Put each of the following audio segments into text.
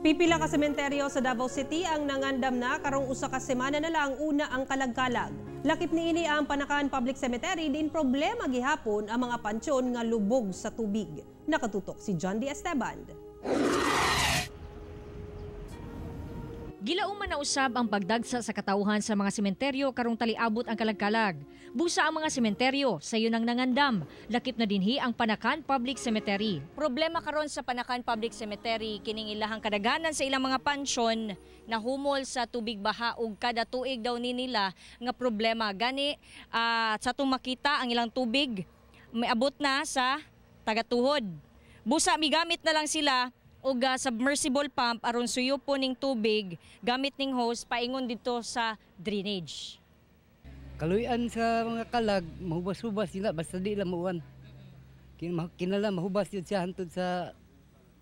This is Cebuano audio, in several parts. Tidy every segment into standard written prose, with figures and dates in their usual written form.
Pipila ka sementeryo sa Davao City ang nangandam na karong 1 ka semana na lang una ang kalagkalag. Lakip niini ang Panacan Public Cemetery, din problema gihapon ang mga pansyon nga lubog sa tubig. Nakatutok si John D. Esteban. Gilauman na usab ang pagdagsa sa katawhan sa mga sementeryo karong taliabot ang kalagkalag. Busa ang mga sementeryo, sayo nang nangandam. Lakip na dinhi ang Panacan Public Cemetery. Problema karon sa Panacan Public Cemetery kining ilahang kadaganan sa ilang mga pansyon na humol sa tubig baha ug kada tuig daw ni nila nga problema. Gani sa atong makita ang ilang tubig may abot na sa tagatuhod. Busa migamit na lang sila og submersible pump aron suyupon ning tubig gamit ning hose paingon didto sa drainage. Kaluyan sa mga kalag, mahubas-hubas sila basta di lang mauwan. Kinala mahubas yun siya hantod sa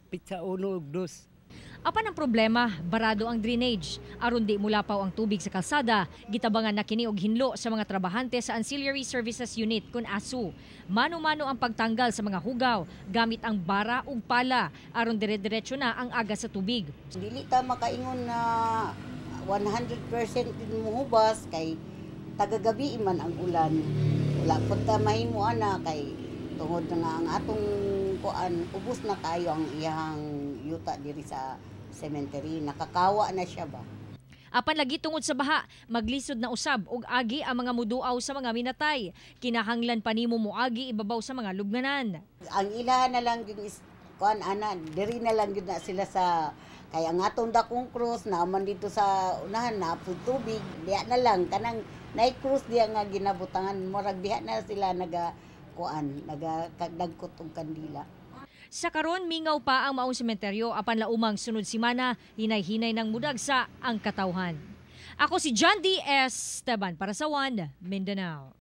pitsa 1 ug 2. Apan ang problema, barado ang drainage. Aron di mulapaw ang tubig sa kalsada, gitabangan na kini og hinlo sa mga trabahante sa Ancillary Services Unit kun ASU. Mano-mano ang pagtanggal sa mga hugaw gamit ang bara ug pala aron dire-diretso na ang aga sa tubig. Dili ta makaingon na 100% din mohubas kay tagagabi man ang ulan. Wala pud ta mahimo ana kay tungod na nga ang atong kuan, ubos na kayo ang iyang yuta diri sa cemetery, nakakawa na siya ba. Apan lagi tungod sa baha, maglisod na usab og agi ang mga muduaw sa mga minatay. Kinahanglan pa nimo moagi ibabaw sa mga lubnganan. Ang ilahan na lang gyud is kuan ana, diri na lang gyud na sila sa kay ang atong dakong cross naman dito sa unahan na tubig, diha na lang kanang nay cross diha nga ginabutangan, murag diha na sila naga kuan, naga dagkot og kandila. Sa karon mingaw pa ang maong sementeryo apan laumang sunod simana hinay-hinay ng mudagsa ang katawhan. Ako si John D. Esteban para sa One Mindanao.